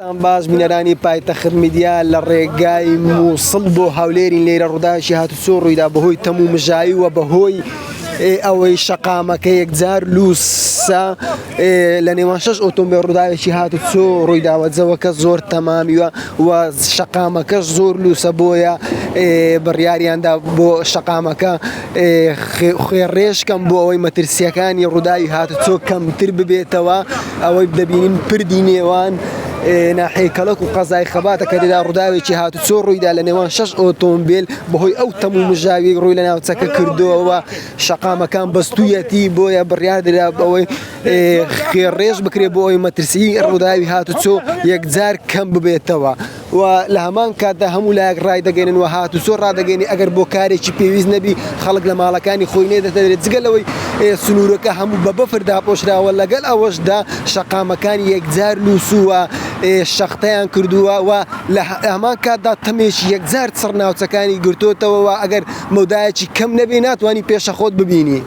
تان باش بینەرانی پایتەخت میدیا لە ڕێگای مووسڵ بۆ هەولێرین لێرە ڕووداوێکی هاتوچۆ ڕوویدا بەهۆی تەم و مژاوی و بەهۆی ئەوەی شەقامەکە یەکجار لووسە لە نێوان شەش ئۆتۆمبیل ڕووداوێکی هاتوچۆ ڕوویداوە جەوەکە زۆر تەمامیوە و شەقامەکە زۆر لووسە بۆیە بڕیاریاندا بۆ شەقامەکە خوێڕێژکەم بۆ ئەوەی مەترسیەکانی ڕووداوی هاتوچۆ کەمتر ببێتەوە ئەوەی دەبینین پردی نێوان ناحیەی کەڵەک و قەزای خەباتە کە تێدا ڕووداوێکی هاتوچۆ ڕوویدا لە نێوان شەش ئۆتۆمبیل بەهۆی ئەو تەم و مژاوی ڕووی لە ناوچەکە کردووە شەقامەکان بەستوویەتی بۆیە بڕیار درا بەوەی خوێڕێژ بکرێت بۆ ئەوەی مەترسی ڕووداوی هاتوچۆ یەکجار کەم ببێتەوە. و لە هەمان کاتدا هەموو لایەک ڕایدەگەێنن و هاتوچۆ ڕادەگەێنی ئەگەر بۆ کارێکی پێویست نەبی خەڵک لە ماڵەکانی خۆی نێدەتە دەرێ جگە لەوەی سنوورەکە هەموو بە بەفر داپۆشراوە لەگەل ئەوەشدا شەقامەکان یەکجار لووسووە شەختەیان کردووە و لە هەمان کاتدا تەمێکی یەکجار چڕ ناوچەکانی گرتوتەوە و ئەگەر مەودایەکی کەم نەبێ ناتوانانی پێشە خۆت ببینی.